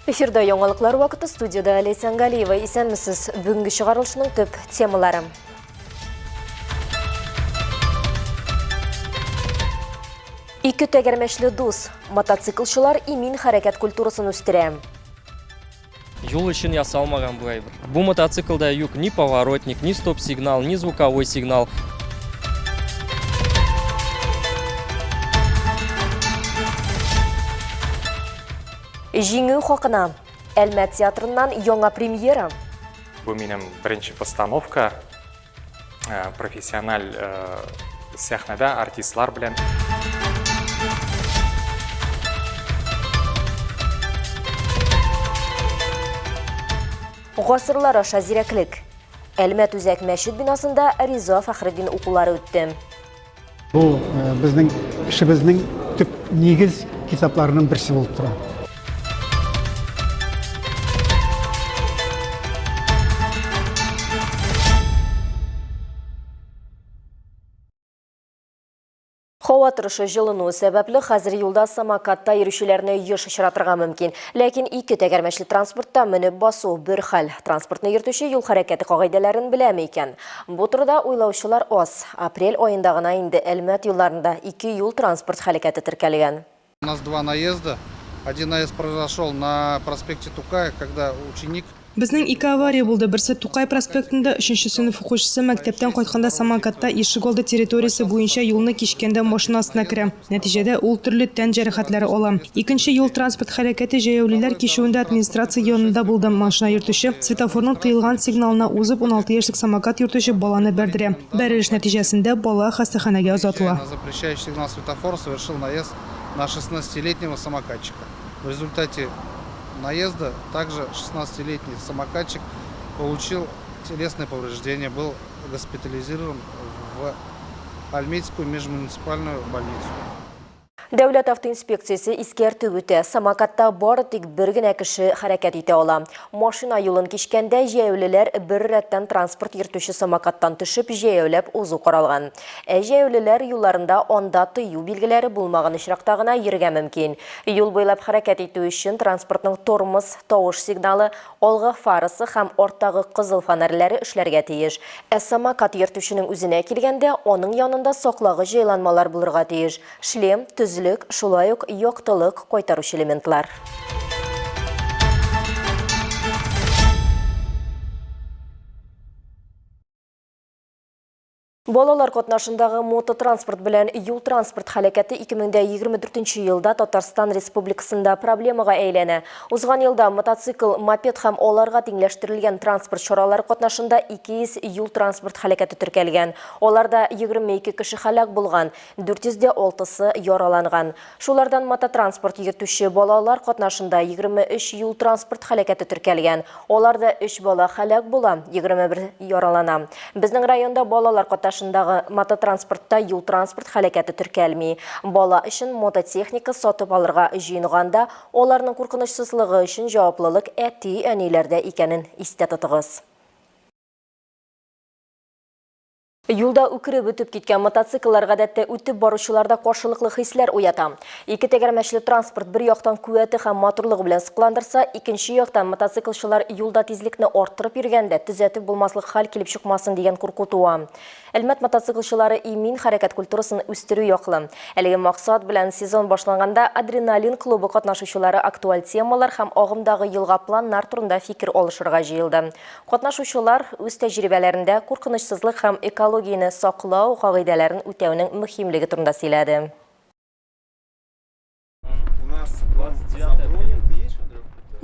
Эфирда яңалыклар вакыты студияда Ләйсән Галиева. Исәнмесез. Бүгенге чыгарылышның төп темалары. Ике тәгәрмәчле дус. Мотоциклчылар имин хәрәкәт культурасын үстерә. Юл өчен ясалмаган бу әйбер. Бу мотоциклда юк ни поворотник, ни стоп-сигнал, ни звуковой сигнал. Җиңү хакына! Әлмәт театрыннан яңа премьера! Бу минем беренче постановка э, профессиональ э, сәхнәдә артистлар белән. Гасырлар аша зирәклек. Әлмәт үзәк мәчет бинасында Риза Фәхретдин укулары үтте. Бу безнең эшебезнең төп нигез китапларының берсе булып тора. Һава торышы җылыну сәбәпле, хәзер юлда самокатта йөрүчеләрне еш очратырга мөмкин. Ләкин ике тәгәрмәчле транспортта менеп басу бер хәл. Транспортны йөртүче юл хәрәкәте кагыйдәләрен беләме икән? Бу турыда уйлаучылар аз. Апрель аенда гына инде Әлмәт юлларында ике юл-транспорт һәлакәте теркәлгән. У нас два наезда. Один наезд произошел на проспекте Тукая, когда ученик. Безнең ике авария булды, берсе Тукай проспектында, өченче сыйныф укучысы мәктәптән кайтканда самокатта ишегалды территориясе буенча юлны кичкәндә машина астына керә. Нәтиҗәдә, ул төрле тән җәрәхәтләре ала. Икенче юл-транспорт һәлакәте җәяүлеләр кичүендә администрация янында булды. Машина йөртүче, светофорның тыелган сигналына узып, 16 яшьлек самокат йөртүче баланы бәрдерә. Бәрелеш нәтиҗәсендә, бала хастаханәгә озатыла. На запрещающий сигнал светофора совершил наезд на шестнадцатилетнего самокатчика. В результате наезда также шестнадцатилетний самокатчик получил телесные повреждения, был госпитализирован в Альметьевскую межмуниципальную больницу. Дәүләт автоинспекциясе искәртеп үтә, самокатта бары тик бер генә кеше хәрәкәт итә ала. Машина юлын кичкәндә җәяүлеләр бер рәттән транспорт йөртүче самокаттан төшеп җәяүләп узу каралган. Ә җәяүлеләр юлларында анда тыю билгеләре булмаган очракта гына йөрергә мөмкин. Юл буйлап хәрәкәт итү өчен транспортның тормоз, тавыш сигналы, Алгы фарасы һәм арттагы кызыл фонарьләре эшләргә тиеш. Ә самокат йөртүченең үзенә килгәндә, аның янында саклагыч җайланмалар булырга тиеш, шлем, төзлек, шулай ук яктылык кайтаручы элементлар. Балалар катнашындагы мототранспорт белән юл-транспорт һәлакәте 2024 елда Татарстан Республикасында проблемага әйләнә. Узган елда мотоцикл, мопед һәм аларга тиңләштерелгән транспорт чаралары катнашында 200 юл-транспорт һәлакәте теркәлгән. Аларда 22 кеше һәлак булган, 406-сы яраланган. Шулардан мототранспорт йөртүче балалар катнашында 23 юл-транспорт һәлакәте теркәлгән. Аларда өч бала һәлак була, 21 яралана. Безнең районда балалар катнашындагы мототранспортта юл-транспорт һәлакәте теркәлми. Бала өчен мототехника сатып алырга җыенганда, аларның куркынычсызлыгы өчен җаваплылык әти-әниләрдә икәнен истә тотыгыз. Юлда үкереп үтеп киткән мотоцикллар гадәттә үтеп баручыларда каршылыклы хисләр уята. Ике тәгәрмәчле транспорт бер яктан куәте һәм матурлыгы белән сокландырса, икенче яктан мотоциклчылар юлда тизлекне арттырып йөргәндә төзәтеп булмаслык хәл килеп чыкмасын дигән курку туа. Әлмәт мотоциклчылары имин хәрәкәт культурасын үстерү яклы. Әлеге максат белән сезон башланганда Адреналин клубы катнашучылары актуаль темалар һәм агымдагы елга планнар турында фикер алышырга җыелды. Катнашучылар үз тәҗрибәләрендә куркынычсызлык һәм экологияне саклау кагыйдәләрен үтәүнең мөһимлеге турында сөйләде.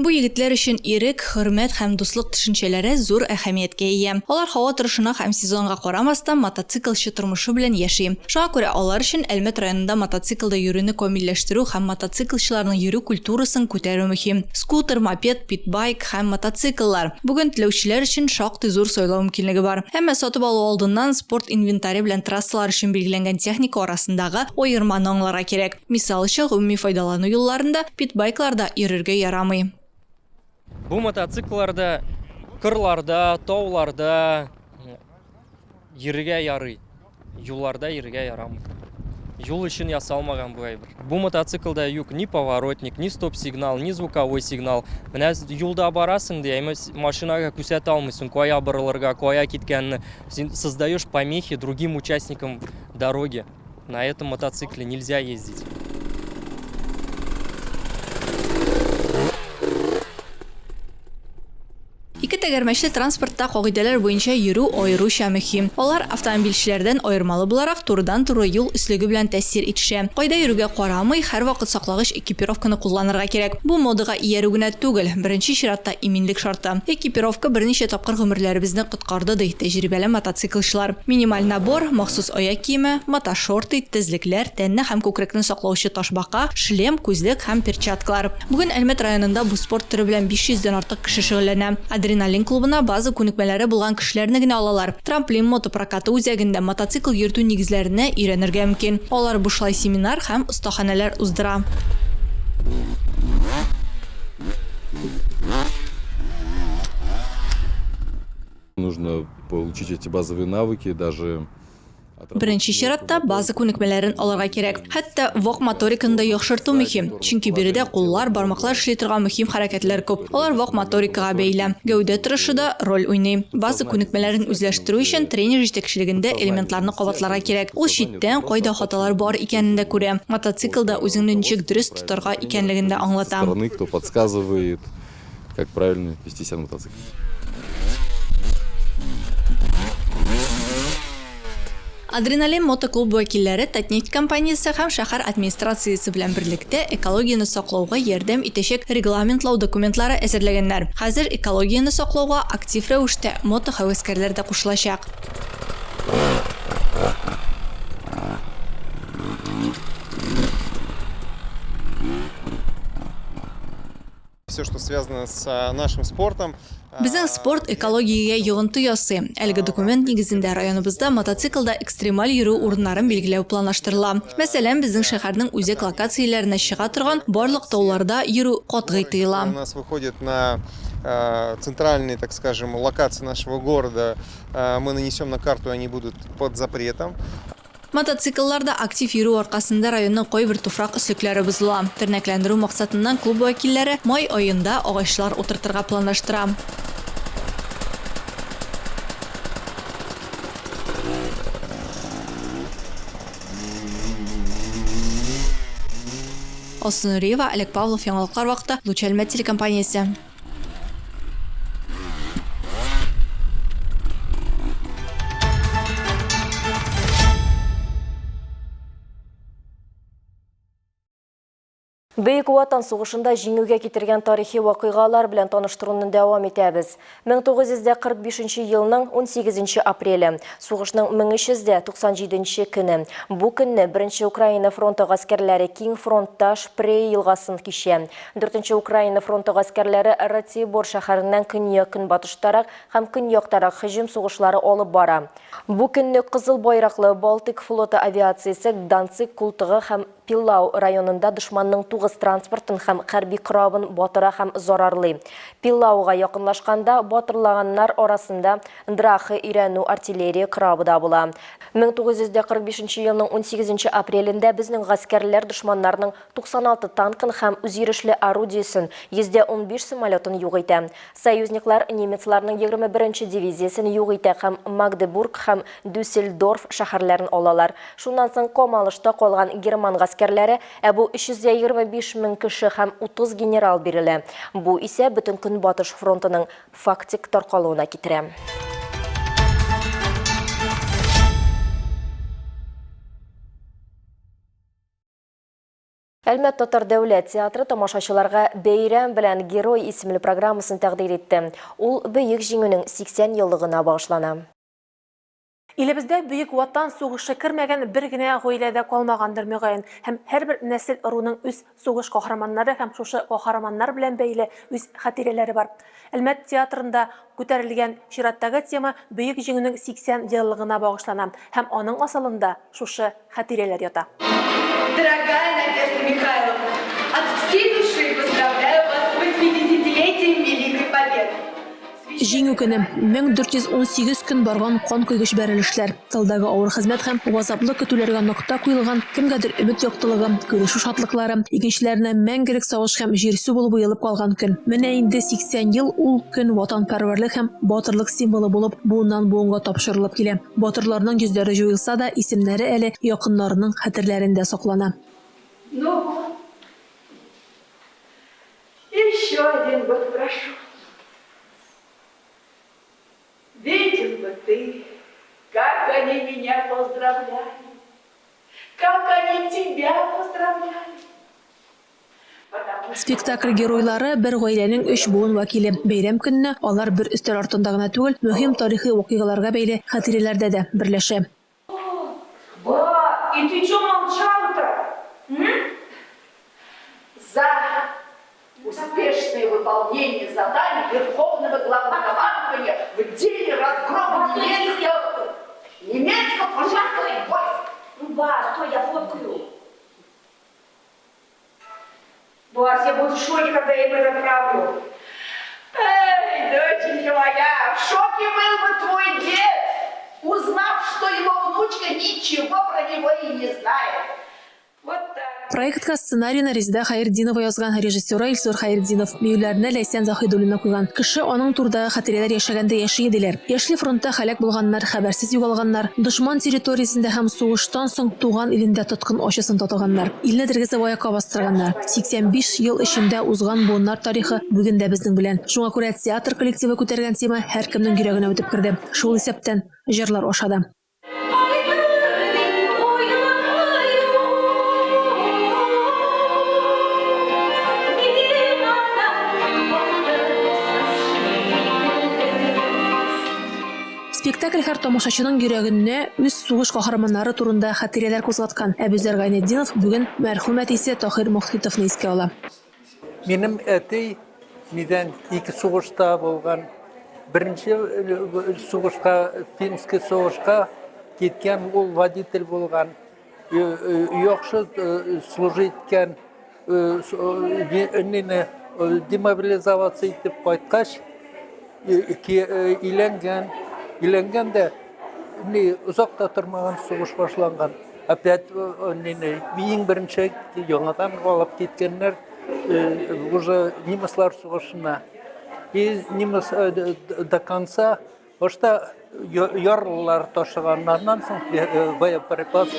Бу егетләр өчен ирек, хөрмәт һәм дуслык төшенчәләре зур әһәмияткә ия. Алар һава торышына һәм сезонга карамастан, мотоциклчы тормышы белән яши. Шуңа күрә алар өчен Әлмәт районында мотоциклда йөрүне камилләштерү һәм мотоциклчыларның йөрү культурасын күтәрү мөһим. Скутер, мопед, питбайк һәм мотоцикллар. Бүген теләүчеләр өчен шактый зур сайлау мөмкинлеге бар. Әмма сатып алу алдыннан спорт инвентаре белән трассалар өчен билгеләнгән техника арасындагы аерманы аңларга кирәк. Мисал өчен, гомуми файдалану юлларында питбайкларда йөрергә ярамый. Бу мотоциклларда кырларда, тауларда йөрергә ярый. Юлларда йөрергә ярамый. Юл өчен ясалмаган бу әйбер. Бу мотоциклда юк ни поворотник, ни стоп-сигнал, ни звуковой сигнал. Менә юлда барасың ди, әмма машинага күрсәтә алмыйсың, кая борылырга, кая киткәнне. Син создаешь помехи другим участникам дороги. На этом мотоцикле нельзя ездить. Ике тәгәрмәчле транспортта кагыйдәләр буенча йөрү аеруча мөһим. Алар, автомобильчеләрдән аермалы буларак, турыдан-туры юл өслеге белән тәэсир итешә. Кайда йөрүгә карамый, һәрвакыт саклагыч экипировканы кулланырга кирәк. Бу модага иярү генә түгел, беренче чиратта иминлек шарты. Экипировка берничә тапкыр гомерләребезне коткарды, ди тәҗрибәле мотоциклчылар. Минималь набор, махсус аяк киеме, мотошорты, тезлекләр, тәнне һәм күкрәкне саклаучы ташбака, шлем, күзлек һәм перчаткалар. Бүген Әлмәт районында бу спорт төре белән 500 дән артык кеше шөгыльләнә. Адреналин клубына база күнекмәләре булган кешеләрне генә алалар. Трамплин мотопрокаты үзәгендә мотоцикл йөртү нигезләренә өйрәнергә мөмкин. Алар бушлай семинар һәм остаханәләр уздыра. Нужно получить эти базовые навыки, даже Беренче чиратта база күнекмәләрен алырга кирәк. Хәтта вак моториканы да яхшырту мөһим, чөнки биредә куллар, бармаклар эшли торган мөһим хәрәкәтләр күп. Алар вак моторикага бәйле. Гәүдә торышы да роль уйный. База күнекмәләрен үзләштерү өчен тренер җитәкчелегендә элементларны кабатларга кирәк. Ул читтән кайда хаталар бар икәнен дә күрә. Мотоциклда үзеңне ничек дөрес тотарга икәнлеген дә аңлата. Стороны, кто подсказывает, как правильно вести себя на мотоцикле. Адреналин мотоклуб вәкилләре Татнефть компаниясе һәм шәһәр администрациясе белән берлектә экологияне саклауга ярдәм итәчәк регламентлау документлары әзерләгәннәр. Хәзер экологияне саклауга актив рәвештә мотоһәвәскәрләр дә кушылачак. Все, что связано с нашим спортом. Безнең спорт экологиягә йогынты ясый. Әлеге документ нигезендә районыбызда мотоциклда экстремаль йөрү урыннарын билгеләү планлаштырыла. Мәсәлән, безнең шәһәрнең үзәк локацияләренә чыга торган барлык тауларда йөрү катгый тыела. У нас выходит на центральные, так скажем, локации нашего города. Мы нанесем на карту, они будут под запретом. Мотоциклларда актив йөрү аркасында районның кайбер туфрак өслекләре бозыла. Тернәкләндерү максатыннан клуб вәкилләре май аенда агачлар утыртырга планлаштыра. Алсу Нуриева, Олег Павлов, Яңалыклар вакыты, Луч Әлмәт телекомпаниясе. Бөек Ватан сугышында җиңүгә китергән тарихи вакыйгалар белән таныштыруны дәвам итәбез. 1945 елның 18 апреле, сугышның 1397 көне. Бу көнне Беренче Украина фронты гаскәрләре киң фронтта Шпрее елгасын кичә. Дүртенче Украина фронты гаскәрләре Ратибор шәһәреннән көньяк-көнбатыштарак һәм көньяктарак һөҗүм сугышлары алып бара. Бу көнне Кызыл байраклы Балтыйк флоты авиациясе Данциг култыгы һәм Пиллау районында дошманның тугыз транспортын һәм хәрби корабын батыра һәм зарарлый. Пиллауга якынлашканда батырлаганнар арасында Драхе өйрәнү артиллерия корабы да була. 1945 елның 18 апрелендә безнең гаскәрләр дошманнарның 96 танкын һәм үзйөрешле орудиесен, 115 самолетын юк итә. Союзниклар немецларның 21 нче дивизиясен юк итә һәм Магдебург һәм Дюссельдорф шәһәрләрен алалар. Шуннан соң камалышта калган герман гаскәрләре, ә бу 325 мең кеше һәм 30 генерал бирелә. Бу исә бөтен Көнбатыш фронтының фактик таркалуына китерә. Әлмәт татар дәүләт театры тамашачыларга Бәйрәм белән герой исемле программасын тәкъдир итте. Ул Бөек Җиңүнең 80 еллыгына багышлана. Илебездә Бөек Ватан сугышы кермәгән бер генә гаилә дә калмагандыр, мөгаен. Һәм һәрбер нәсел-ыруның үз сугыш каһарманнары һәм шушы каһарманнар белән бәйле үз хатирәләре бар. Әлмәт театрында күтәрелгән чираттагы тема Бөек Җиңүнең 80 еллыгына багышлана һәм аның асылында шушы хатирәләр ята. Дорогая Надежда Михайловна, от всей души поздравляю вас с 80-летием Великой Победы! Җиңү көне, 1418 көн барган канкойгыч бәрелешләр, тылдагы авыр хезмәт һәм газаплы көтүләргә нокта куелган, кемгәдер өмет яктылыгы, күрешү шатлыклары, икенчеләренә мәңгелек сагыш һәм җирсү булып уелып калган көн. Менә инде 80 ел ул көн ватанпәрвәрлек һәм батырлык символы булып буыннан-буынга тапшырылып килә. Батырларның йөзләре җуелса да, исемнәре әле якыннарының хәтерләрендә саклана. Ну вот, еще один год прошел. Видел бы ты, как они меня поздравляли, как они тебя поздравляли. Спектакль геройлары, бер гаиләнең өч буын вәкиле. Бәйрәм көнне алар бер өстәл артында гына түгел, мөһим тарихи вакыйгаларга бәйле хатирәләрдә дә берләшә. Ба, и ты чё молчал-то? М? За успешное выполнение заданий Верховного Главнокомандования в деле разгрома немецких, немецко-фашистских войск. Ну, ба, стой, я фоткаю. Ба, все будут в шоке, когда я им это отправлю. Эй, доченька моя, в шоке был бы твой дед, узнав, что его внучка ничего про него и не знает. Вот так. Проектка сценарийны Резеда Хәертдинова язган, режиссеры Илсур Хәертдинов, биюләрне Ләйсән Заһидуллина куйган. Кеше аның турыдагы хатирәләр яшәгәндә яши, диләр. Яшьли фронтта һәлак булганнар, хәбәрсез югалганнар, дошман территориясендә һәм сугыштан соң туган илендә тоткын ачысын татыганнар, илне тергезеп аякка бастырганнар. 85 ел эчендә узган буыннар тарихы бүген дә безнең белән. Шуңа күрә театр коллективы күтәргән тема һәркемнең йөрәгенә үтеп керде. Шул исәптән, җырлар аша да. Спектакль һәр тамашачының йөрәгенә үз сугыш каһарманнары турында хатирәләр кузгаткан. Әбүзәр Гайнетдинов бүген мәрхүм әтисе Таһир Мөхтитовны искә ала. Минем әти нидән ике сугышта булган. Беренче сугышка, финский сугышка киткән, ул водитель булган. Яхшы служить иткән. Нине демобилизоваться итеп кайткач, өйләнгән. Өйләнгән дә ни озак та тормаган сугыш башланган. Опять нине иң беренче яңадан алып киткәннәр уже немецлар сугышына. И немец до конца башта ярлылар ташыганнардан соң боеприпас.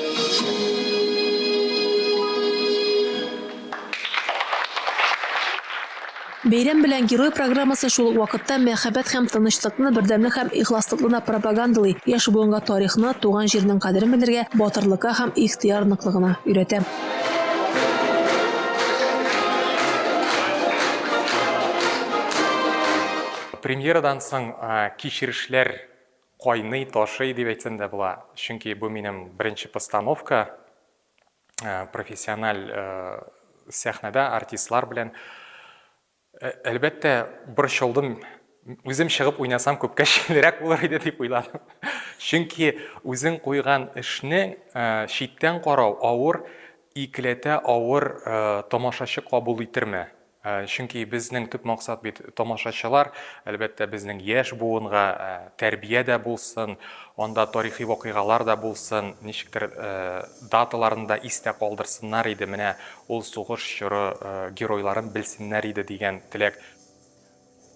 Бәйрәм белән герой программасы шул ук вакытта мәхәббәт һәм тынычлыкны, бердәмлек һәм ихласлыкны да пропагандалый, яшь буынга тарихны, туган җирнең кадерен белергә, батырлыкка һәм ихтыяр ныклыгына өйрәтә. Премьерадан соң кичерешләр кайный, ташый дип әйтсәм дә була. Чөнки бу минем беренче постановка. Профессиональ сәхнәдә артистлар белән. Әлбәттә, борчылдым. Үзем чыгып уйнасам, күпкә җиңелрәк булыр иде дип уйладым. Чөнки үзең куйган эшне читтән карау авыр, икеләтә авыр тамашачы кабул итерме? Чөнки безнең төп максат бит тамашачылар, әлбәттә, безнең яшь буынга тәрбия дә булсын, анда тарихи вакыйгалар да булсын, ничектер даталарын да истә калдырсыннар иде, менә ул сугыш чоры геройларын белсеннәр иде дигән теләк.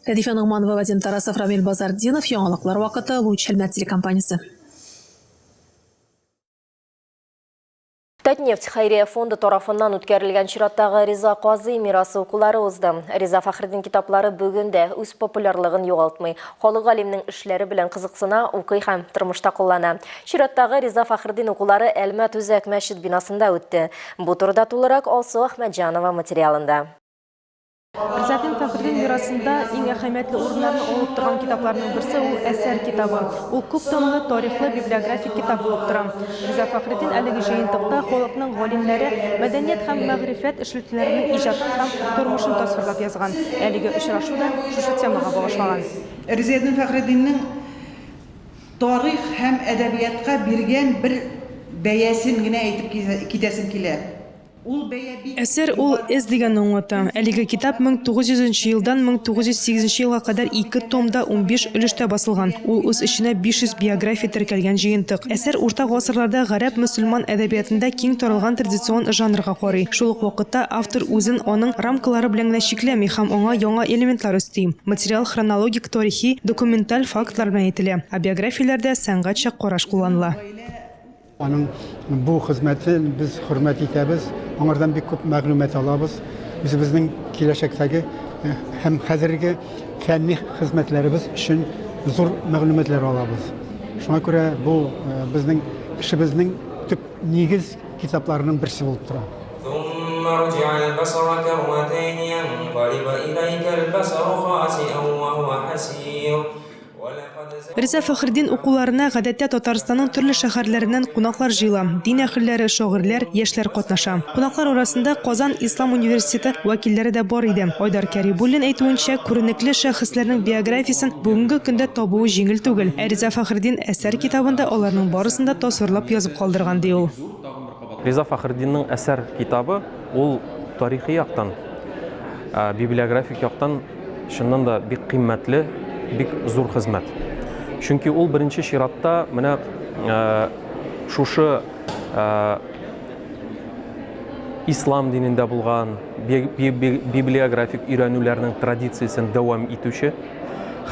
Рәдифә Ногманова, Вадим Тарасов, Рамил Базартдинов, Яңалыклар вакыты, Луч Әлмәт телекомпаниясе. Татнефть хәйрия фонды тарафыннан үткәрелгән чираттагы Риза Казый мирасы укулары узды. Риза Фәхретдин китаплары бүген дә үз популярлыгын югалтмый. Халык галимнең эшләре белән кызыксына, укый һәм тормышта куллана. Чираттагы Риза Фәхретдин укулары Әлмәт үзәк мәчет бинасында үтте. Бу турыда тулырак Алсу Әхмәтҗанова материалында. Ризаэддин Фәхретдин мирасында иң әһәмиятле урыннарны алып торган китапларның берсе ул Әсәр китабы. Ул күп томлы тарихлы библиографик китап булып тора. Риза Фәхретдин әлеге җыентыкта халыкның галимнәре, мәдәният һәм мәгърифәт эшлеклеләренең иҗатын һәм тормышын тасвирлап язган. Әлеге очрашу да шушы темага багышлаган. Ризаэддин Фәхретдиннең тарих һәм әдәбиятка биргән бер бәясен генә әйтеп китәсем килә. Ул бәя бик Әсәр ул эз дигәнне аңлата. Әлеге китап 1900 нче елдан 1908 нче елга кадәр ике томда 15 өлештә басылган. Ул үз эченә 500 биография теркәлгән җыентык. Әсәр урта гасырларда гарәп-мөселман әдәбиятында киң таралган традицион жанрга карый. Шул ук вакытта автор үзен аның рамкалары белән генә чикләми һәм аңа яңа элементлар өсти. Материал хронологик, тарихи, документаль фактлар белән әйтелә, ә биографияләрдә сәнгатьчә караш кулланыла. Аның бу хезмәтен без хөрмәт итәбез, аңардан бик күп мәгълүмат алабыз. Үзебезнең киләчәктәге э, һәм хәзерге фәнни хезмәтләребез өчен зур мәгълүматлар алабыз. Шуңа күрә бу э, безнең эшебезнең төп нигез китапларының берсе булып тора. Риза Фәхретдин укуларына гадәттә Татарстанның төрле шәһәрләреннән кунаклар җыела, дин әһелләре, шагыйрьләр, яшьләр катнаша. Кунаклар арасында Казан ислам университеты вәкилләре дә бар иде. Айдар Кәрибуллин әйтүенчә, күренекле шәхесләрнең биографиясен бүгенге көндә табуы җиңел түгел. Ә Риза Фәхретдин Әсәр китабында аларның барысын да тасвирлап язып калдырган, ди ул. Риза Фәхретдинның Әсәр китабы ул тарихи яктан, библиографик яктан Чыннан да бик кыйммәтле, бик зур хезмәт. Чөнки ул беренче чиратта менә шушы ислам динендә булган библиографик өйрәнүләрнең традициясен дәвам итүче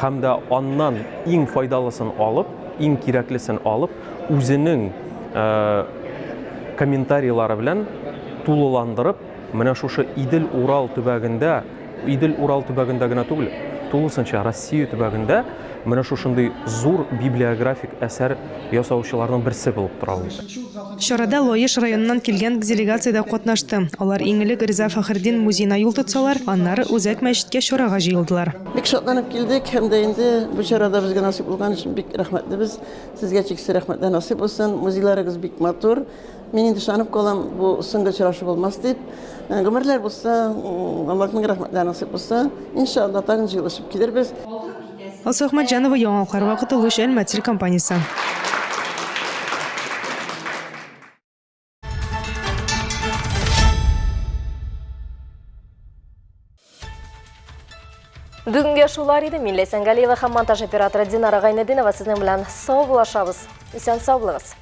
һәм дә аннан иң файдалысын алып, иң кирәклесен алып, үзенең комментарийлары белән тулыландырып, менә шушы Идел-Урал төбәгендә Идел-Урал төбәгендә генә түгел, тулысынча Россия төбәгендә менә шушындый зур библиографик әсәр ясаучыларның берсе булып тора ул. Чарада Лаеш районыннан килгән делегация дә катнашты. Алар иң элек Риза Фәхретдин музеена юл тотсалар, аннары Үзәк мәчеткә чарага җыелдылар. Бик шатланып килдек һәм дә инде бу чарада безгә насыйп булган өчен бик рәхмәтлебез. Сезгә чиксез рәхмәтләр насыйп булсын. Музейларыгыз бик матур. Мин инде ышанып калам, бу соңгы очрашу булмас дип. Э, гомерләр булса, Аллаһның рәхмәтләре насыйп булса, иншалла тагын җыелышып килербез. Алсу Әхмәтҗанова, Яңалыклар вакыты, Луч Әлмәт телекомпаниясе. Бүгенгә шулар иде. Мин Ләйсән Галиева һәм монтаж операторы Динара Гайнетдинова сезнең белән саубуллашабыз. Исән сау булыгыз.